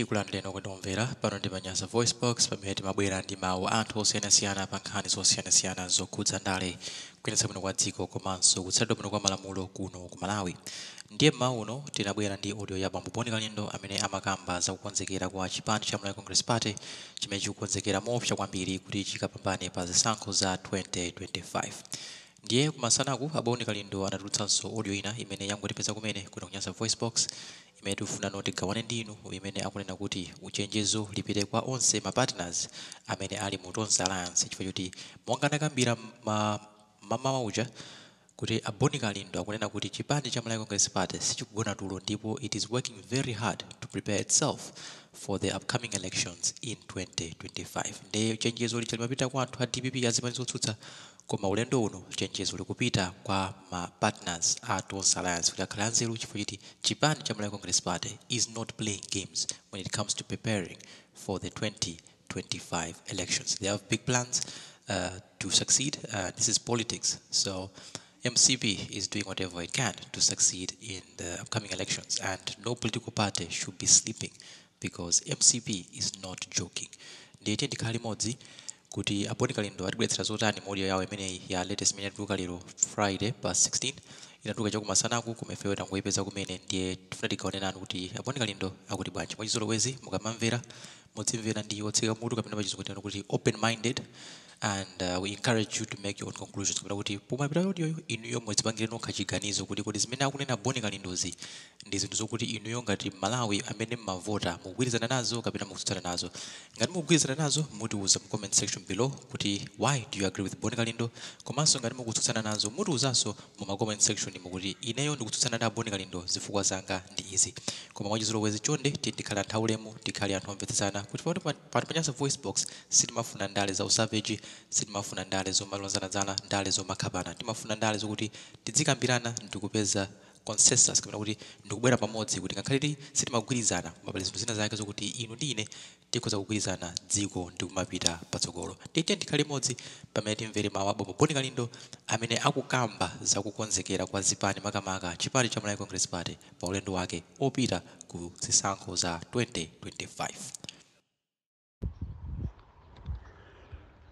Tikulandireni okondedwa omvera pano ndi pa Nyasa VoiceBox pamene timabwera ndi mawu a anthu osiyanasiyana pa nkhani zosiyanasiyana zokhudza ndale, kuyendetsa bwino kwa dziko komanso kutsatidwa bwino kwa malamulo kuno ku Malawi. Ndiye mmawa uno tinabwera ndi audio ya bambo Bon Kalindo amene amakamba za kukonzekera kwa chipani cha Malawi Congress Party chimene chikukonzekera moopsa kwambiri kuti chikapambane pa zisankho za 2025. Ndiye kumasanaku a Bon Kalindo anatulutsanso audio ina imene yangotipeza kumene kuno ku Nyasa VoiceBox imene tikufunano tigawane ndi inu imene akunena kuti chenjezo lipite kwa onse ma partners amene ali mu Tonse Alliance chifukwa choti monga anakambira ma mamawa uja kuti a Bon Kalindo akunena kuti chipani cha Malawi Congress Party sichikugona tulo ndipo it is working very hard to prepare itself for the upcoming elections in 2025. Ndiye chenjezo lija limapita kwa anthu a dpp azipani zotsutsa Koma ulendo uno chenjezo likupita kwa ma partners a Tonse Alliance kuti akhale anzeru chifukwa choti chipani cha Malawi Congress Party is not playing games when it comes to preparing for the 2025 elections. They have big plans to succeed. This is politics. So MCP is doing whatever it can to succeed in the upcoming elections and no political party should be sleeping because MCP is not joking. Ndiye tiyeni tikhale limodzi kuti a Bon Kalindo atibweretsera zotani mu audio yawo imeneyi ya latest imene yatuluka lero Friday pa 16 inatuluka chakumasanaku koma ifeyo tangoyipeza kumene ndiye tifuna tigawane nanu kuti a Bon Kalindo akuti bwanji. Mwachizolowezi mukamamvera mudzimvera ndi otseka mutu kapena pachizungu tinena kuti open minded and we encourage you to make your own conclusions kapena kuti pomapita audioyo inuyo mudzipangire nokha chiganizo kuti kodi zimene akunena Bon Kalindozi ndi zinthu zokuti inuyo ngati Mmalawi amene mmavota mukugwirizana nazo kapena mukutsutsana nazo. Ngati mukugwirizana nazo mutiuza mu comment section below kuti why do you agree with Bon Kalindo komanso ngati mukutsutsana nazo mutiuzanso mu ma comment section mu kuti ineyo ndikutsutsana ndi a Bon Kalindo zifukwa zanga ndi izi. Koma mwachizolowezi chonde tiyeni tikhale anthu aulemu, tikhale anthu omvetsetsana kuti pano pa Nyasa VoiceBox sitimafuna ndale za usavage, sitimafuna ndale zomalozana zala, ndale zomakhapana. Timafuna ndale zokuti tidzikambirana ndikupeza consensus kapena kuti ndikubwera pamodzi kuti ngakhale ti sitimagwirizana koma pali zinthu zina zake zokuti inu ndi ine tikhoza kugwirizana dziko ndikumapita patsogolo. Tiyeni tikhale limodzi pamene timvere mawu a bambo Bon Kalindo amene akukamba za kukonzekera kwa zipani makamaka chipani cha Malawi Congress Party pa ulendo wake opita ku zisankho za 2025.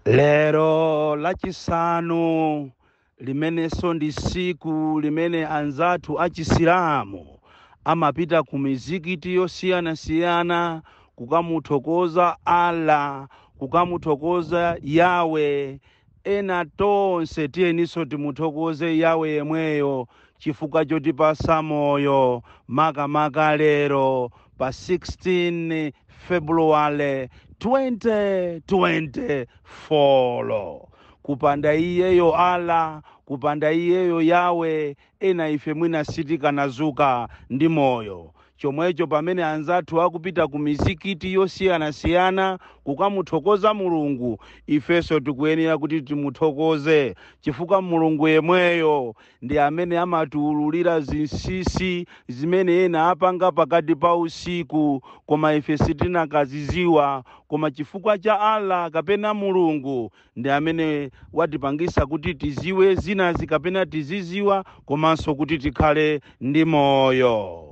Lero Lachisanu, limenenso ndi siku limene anzathu achisilamu amapita ku mizikiti yosiyanasiyana kukamuthokoza Allah, kukamuthokoza Yahweh, ena tonse tiyeninso timuthokoze Yahweh yemweyo chifukwa chotipasa moyo, makamaka lero pa 16 February 2024. Kupanda iyeyo Allah, kupanda iyeyo Yahweh, ena ife mwina sitikanazuka ndi moyo. Chomwecho pamene anzathu akupita ku mizikiti yosiyanasiyana kukamuthokoza Mulungu, ifenso tikuyenera kuti timuthokoze chifukwa Mulungu yemweyo ndi amene amatiululira zinsinsi zimene ena apanga pakati pa usiku koma ife sitinakaziziwa koma chifukwa cha Allah kapena Mulungu ndi amene watipangisa kuti tiziwe zinazi kapena tiziziwa komanso kuti tikhale ndi moyo.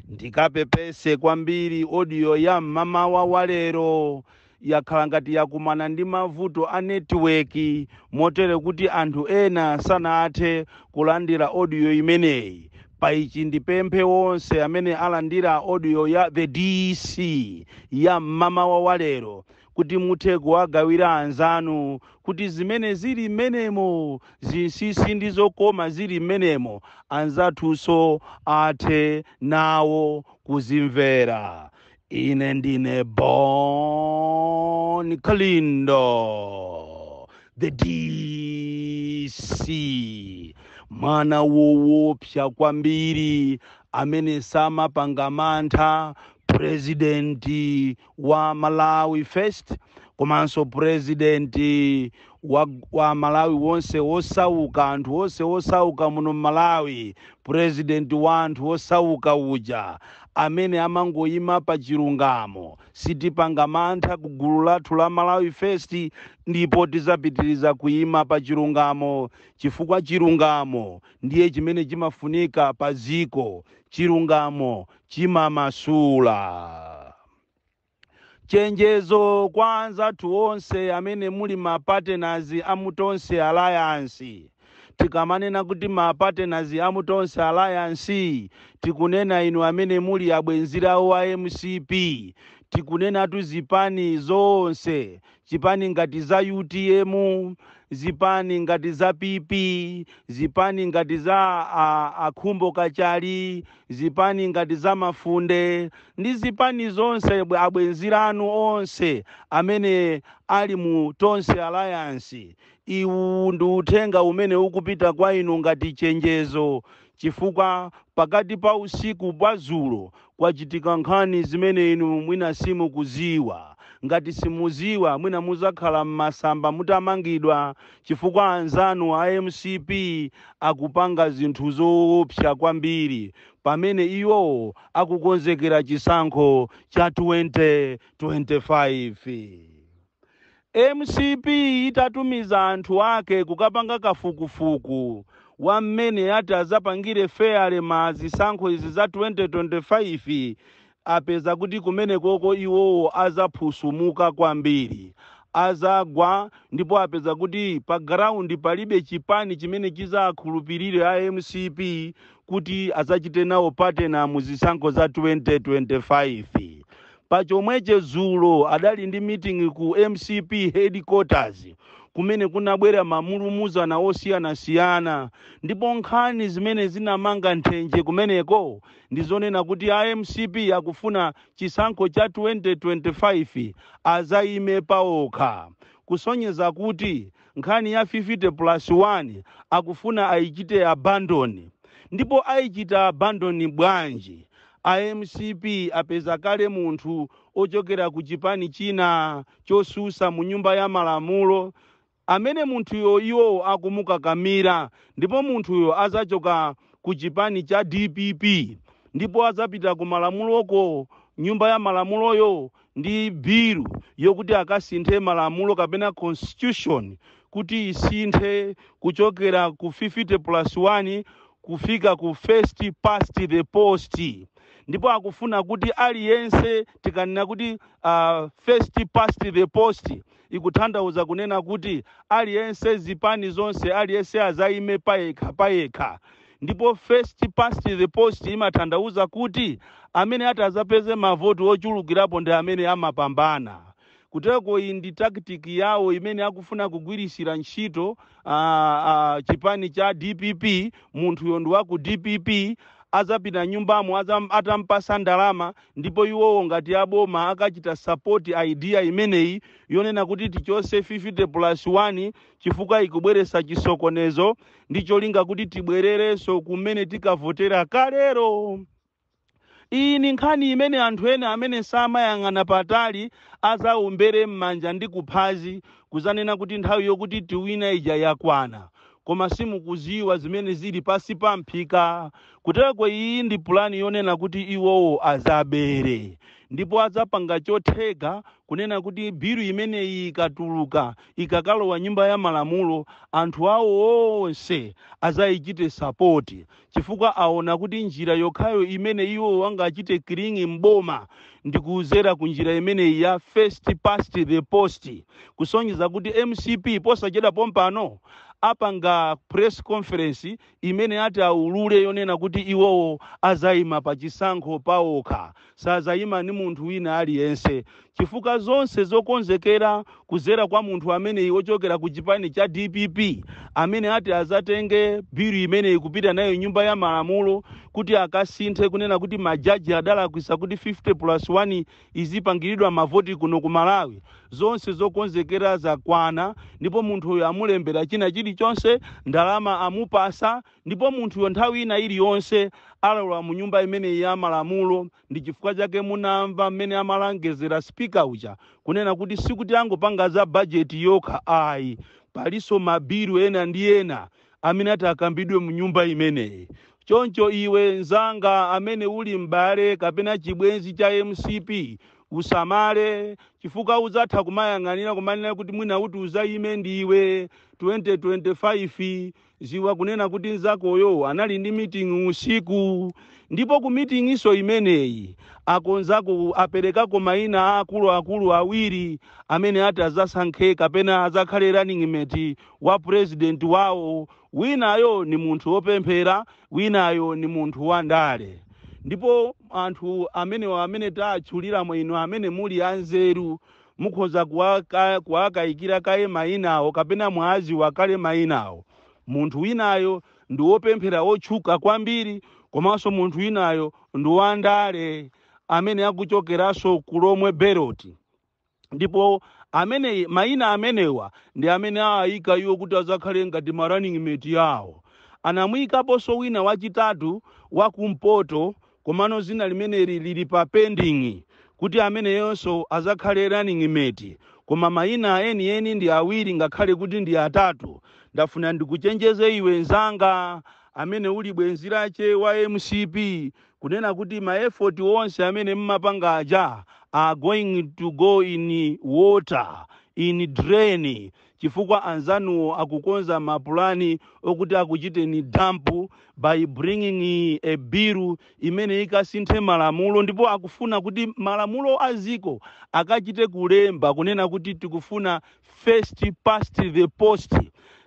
Ndikapepese kwambiri audio ya mmamawa wa lero yakhala ngati yakumana ndi mavuto a netiweki motere kuti anthu ena sanathe kulandira audio imeneyi. Pa ichi ndipemphe onse amene alandira audio ya The DC ya mmamawa wa lero kuti muthe kuwagawira anzanu kuti zimene zili mmenemo, zinsinsi ndi zokoma zili mmenemo, anzathunso athe nawo kuzimvera. Ine ndine Bon Kalindo, the DC, mwana wowopsa kwambiri amene samapanga mantha, purezidenti wa Malawi First komanso purezidenti wa Malawi wonse wosauka, anthu onse osauka muno m'Malawi, purezidenti wa anthu osauka uja amene amangoyima pa chilungamo. Sitipanga mantha ku gulu lathu la Malawi First ndipo tizapitiriza kuyima pa chilungamo chifukwa chilungamo ndiye chimene chimafunika pa ziko. Chilungamo chimamasula. Chenjezo kwa anzathu onse amene muli ma partners a mu Tonse Alliance. Tikamanena kuti ma partners a mu Tonse Alliance, tikunena inu amene muli abwenzi awo a MCP. Tikunenatu zipani zonse, chipani ngati za UTM, zipani ngati za PP, zipani ngati za Akhumbo Kachali, zipani ngati za Mafunde ndi zipani zonse, abwenzi anu onse amene ali mu Tonse Alliance. Iwu ndi uthenga umene ukupita kwa inu ngati chenjezo, chifukwa pakati pa usiku bwa zulo kwachitika nkhani zimene inu mwina simukuziwa. Ngati simuziwa, mwina muzakhala m'masamba mutamangidwa, chifukwa anzanu a MCP akupanga zinthu zoopsa kwambiri pamene iwo akukonzekera chisankho cha 2025. MCP itatumiza anthu ake kukapanga kafukufuku wa mmene ati azapangire fare ma zisankho izi za 2025, apeza kuti kumene koko iwowo azaphusumuka kwambiri, azagwa. Ndipo apeza kuti pa ground palibe chipani chimene chizakhulupirire a MCP kuti azachite nawo partner mu zisankho za 2025. Pachomweche zulo adali ndi meeting ku MCP headquarters, kumene kunabwera mamulumuzana osiyanasiyana. Ndipo nkhani zimene zinamanga nthenje kumeneko ndi zonena kuti a MCP akufuna chisankho cha 2025 azayime paokha, kusonyeza kuti nkhani ya 50 plus 1 akufuna ayichite abandon. Ndipo ayichita abandon bwanji? A MCP apeza kale munthu ochokera ku chipani china chosusa mu nyumba ya malamulo, amene munthuyo iwo akumukakamira. Ndipo munthuyo azachoka ku chipani cha DPP, ndipo azapita ku malamuloko, nyumba ya malamuloyo, ndi bilu yokuti akasinthe malamulo kapena constitution kuti isinthe kuchokera ku 50 plus 1 kufika ku first past the post. Ndipo akufuna kuti aliyense, tikanena kuti first past the post, ikutanthauza kunena kuti aliyense, zipani zonse, aliyense azayime payekha payekha. Ndipo first past the post imatanthauza kuti amene ati azapeze mavoti ochulukirapo ndi amene amapambana. Kuteko iyi ndi tactic yawo imene akufuna kugwirisira ntchito chipani cha DPP. Munthuyo ndi wa ku DPP, azapita nyumbamo atampasa ndalama. Ndipo iwowo ngati aboma akachita support idea imeneyi yonena kuti tichose 50 plus 1 chifukwa ikubweresa chisokonezo, ndi cholinga kuti tibwererenso kumene tikavotera kalero. Iyi ni nkhani imene anthu ena amene samayang'ana patali azaumbere m'manja ndi kuphazi kuzanena kuti nthawi yokuti tiwina ija yakwana, koma simukuziwa zimene zili pasi pa mphika. Kuteko iyi ndi pulani yonena kuti iwowo azabere, ndipo adzapanga chotheka kunena kuti bilu imeneyi ikatuluka, ikakalowa nyumba ya malamulo, anthu awo onse azayichite support, chifukwa aona kuti njira yokhayo imene iwo angachite cling mboma ndikuzera ku njira imeneyi ya first past the post. Kusonyeza kuti MCP posachedwa pompano apanga press conference imene ati aulule yonena kuti iwowo azayima pa chisankho paokha, sazayima ni munthu wina aliyense, chifukwa zonse zokonzekera kuzera kwa munthu amene wochokera ku chipani cha DPP amene ati azatenge bilu imeneyi kupita nayo nyumba ya malamulo kuti akasinthe kunena kuti majaji adalakwisa kuti 50 plus 1 izipangiridwa mavoti kuno ku Malawi. Zonse zokonzekera zakwana, ndipo munthuyo amulembera china chilichonse, ndalama amupasa, ndipo munthuyo nthawi ina iliyonse alowa mu nyumba imeneyi ya malamulo. Ndi chifukwa chake munamva mmene amalangezera speaker uja kunena kuti sikuti angopanga za bajeti yokha ayi, palinso mabilu ena ndi ena amene ati akambidwe mu nyumba imeneyi. Choncho iwe nzanga amene uli m'bale kapena chibwenzi cha MCP, Usamale, chifukwa uzatha kumayang'anira kumanena kuti mwina kuti uzayime ndiwe 2025. Ziwa kunena kuti nzakoyo anali ndi meeting usiku, ndipo ku meeting iso imeneyi akonzako, aperekako mayina akuluakulu awiri amene ati azasankhe kapena azakhale running mate wa president wawo. Winayo ni munthu wopemphera, winayo ni munthu wandale. Ndipo anthu amenewa amene tatchuliramo, inu amene muli anzeru mukhoza kuwakayikira kaye mayinawo kapena mwaziwa kale mayinawo. Munthu winayo ndi wopemphera wotchuka kwambiri, komanso munthu winayo ndi wandale amene akuchokeranso kulomwe belt. Ndipo amene mayina amenewa ndi amene ayika iwo kuti azakhale ngati ma running mate yawo. Anamuyikaponso wina wachitatu wakumpoto, komano zina limeneli lili pa pending kuti ameneyonso azakhale running mate. Koma mayina enieni ndi awiri, ngakhale kuti ndi atatu. Ndafuna ndikuchenjeze iwe nzanga amene uli bwenzi lache wa MCP kunena kuti ma effort onse amene mmapanga aja are going to go in water, in drain, chifukwa anzanuwo akukonza mapulani okuti akuchiteni dump by bringing a bill imene ikasinthe malamulo. Ndipo akufuna kuti malamulo aziko akachite kulemba kunena kuti tikufuna first past the post.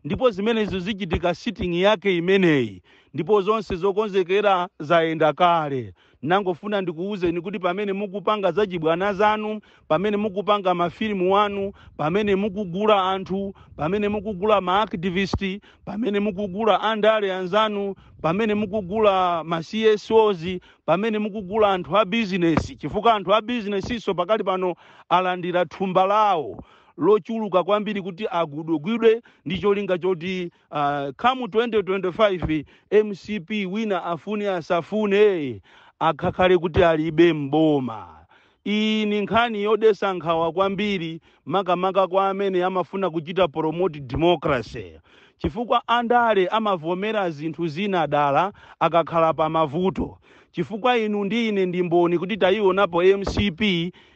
Ndipo zimenezo zichitika sitting yake imeneyi, ndipo zonse zokonzekera zayenda kale. Nangofuna ndikuwuzeni kuti pamene mukupanga zachibwana zanu, pamene mukupanga mafilimu wanu, pamene mukugula anthu, pamene mukugula ma activist, pamene mukugula andale anzanu, pamene mukugula ma CSOs, pamene mukugula anthu a business, chifukwa anthu a business iso pakali pano alandira thumba lawo lochuluka kwambiri kuti agudugwidwe ndi cholinga choti come 2025 MCP, wina afune asafune, akhakhale kuti alibe mboma. Iyi ni nkhani yodetsa nkhawa kwambiri, makamaka kwa amene amafuna kuchita promote democracy, chifukwa andale amavomera zinthu zina dala akakhala pa mavuto. Chifukwa inu ndi ine ndi mboni kuti tayionapo MCP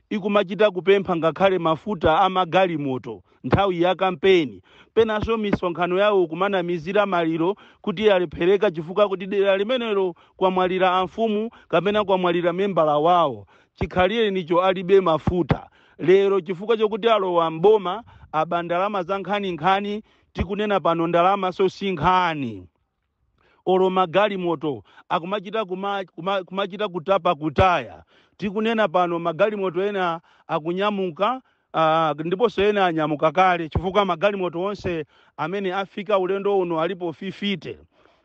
ikumachita kupempha ngakhale mafuta amagalimoto nthawi ya kampeni, penanso misonkhano yawo kumanamizira maliro kuti alephereka chifukwa kuti dera limenelo kwamwalira amfumu kapena kwamwalira membala wawo, chikhalire nicho alibe mafuta. Lero chifukwa chokuti alowa mboma, aba ndalama za nkhaninkhani. Tikunena pano ndalama so si nkhani, olo magalimoto akumachita kumachita kutapa kutaya. Tikunena pano magalimoto ena akunyamuka, ndiponso ena anyamuka kale, chifukwa magalimoto onse amene afika ulendo uno alipo 50.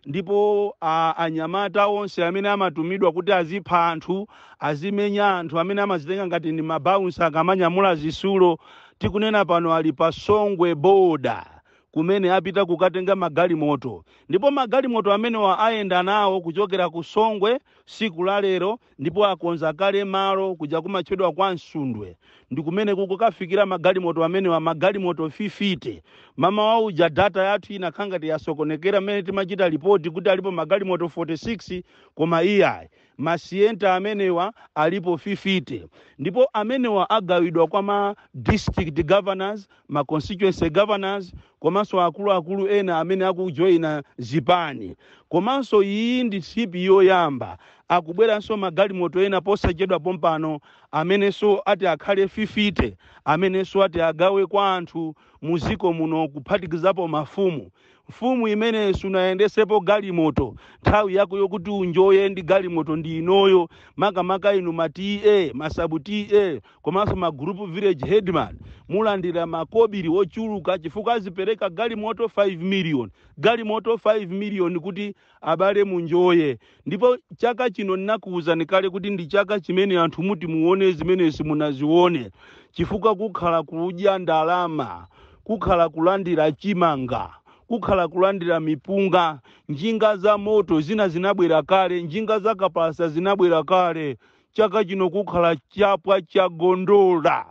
Ndipo anyamata onse amene amatumidwa kuti azipha anthu, azimenya anthu, amene amazitenga ngati ndi ma bouncer akamanyamula zisulo, tikunena pano ali pa Songwe border kumene apita kukatenga magalimoto. Ndipo magalimoto amenewa ayenda nawo kuchokera ku Songwe siku la lero, ndipo akonza kale malo kuja kumatchedwa kwa Msundwe, ndi kumene kukukafikira magalimoto amenewa, magalimoto 50. Mama wauja data yathu inakhala ngati yasokonekera mmene timachita ripoti kuti alipo magalimoto 46, koma iyayi, ma Sienta amenewa alipo 50. Ndipo amenewa agawidwa kwa ma district governors, ma constituency governors, komanso akuluakulu ena amene akujoyina zipani. Komanso iyi ndi trip yoyamba. Akubweranso magalimoto ena posachedwa pompano amenenso ati akhale 50, amenenso ati agawe kwa anthu muziko muno, kuphatikizapo mafumu. Mfumu imene sunayendesepo galimoto, nthawi yako yokuti unjoye ndi galimoto ndi inoyo. Makamaka inu ma TA, ma sub TA, komanso ma group village headman, mulandira makobiri ochuluka chifukwa azipereka galimoto 5 million, galimoto 5 million kuti abale munjoye. Ndipo chaka chino ndinakuwuzani kale kuti ndi chaka chimene anthu muti muone zimene simunazione, chifukwa kukhala kudya ndalama, kukhala kulandira chimanga, kukhala kulandira mipunga, njinga za moto zina zinabwera kale, njinga za kapasa zinabwera kale. Chaka chino kukhala chapwa cha gondola.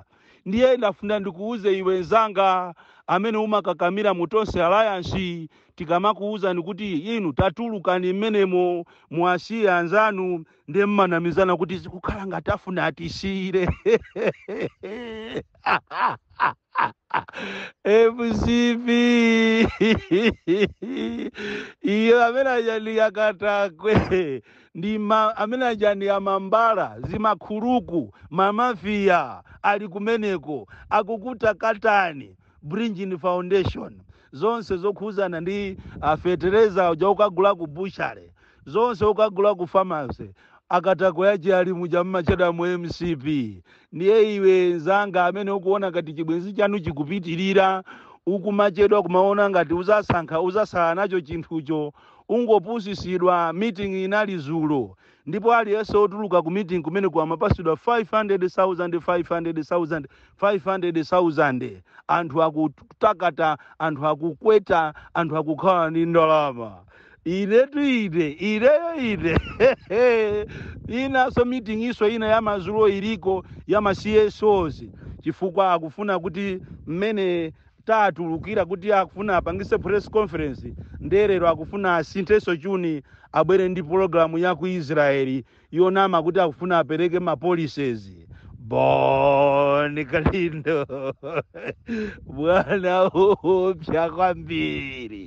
Ndiye ndafuna ndikuuze iwe nzanga Amene umakakamira mu Tonse Alliance, tikamakuwuzani kuti inu tatulukani mmenemo, muwasiye anzanu, ndiye mmanamizana kuti zikukhala ngati afuna atisiyire. MCP iyo, amene aja ndi akatakwe, ndi amene aja ndi amambala, zimakhuluku, mamafiya ali kumeneko akukutakatani. Bridgin Foundation, zonse zokhuzana ndi fetereza uja ukagula ku butchery, zonse ukagula ku pharmacy, akatakwe achi ali muja mmachedwa mu MCP. Ndiye iwe nzanga amene ukuona ngati chibwenzi chanu chikupitirira, ukumachedwa kumaona ngati uzasankha, uzasala nacho chinthucho, ungopusisidwa. Meeting inali zulo, ndipo aliyense otuluka ku meeting kumene amapasidwa 500,000, 500,000, 500,000. Anthu akutakata, anthu akukweta, anthu akukhala ndi ndalama. Inetu ine, ineyo ine, inaso meeting iso ina ya mazulo iliko ya ma CSOs, chifukwa akufuna kuti mmene tatulukira kuti akufuna apangise press conference nderero, akufuna asinthenso chuni, abwere ndi pologalamu ya ku Israeli yonama kuti akufuna apereke ma policies. Bon Kalindo, bwana upya kwambiri.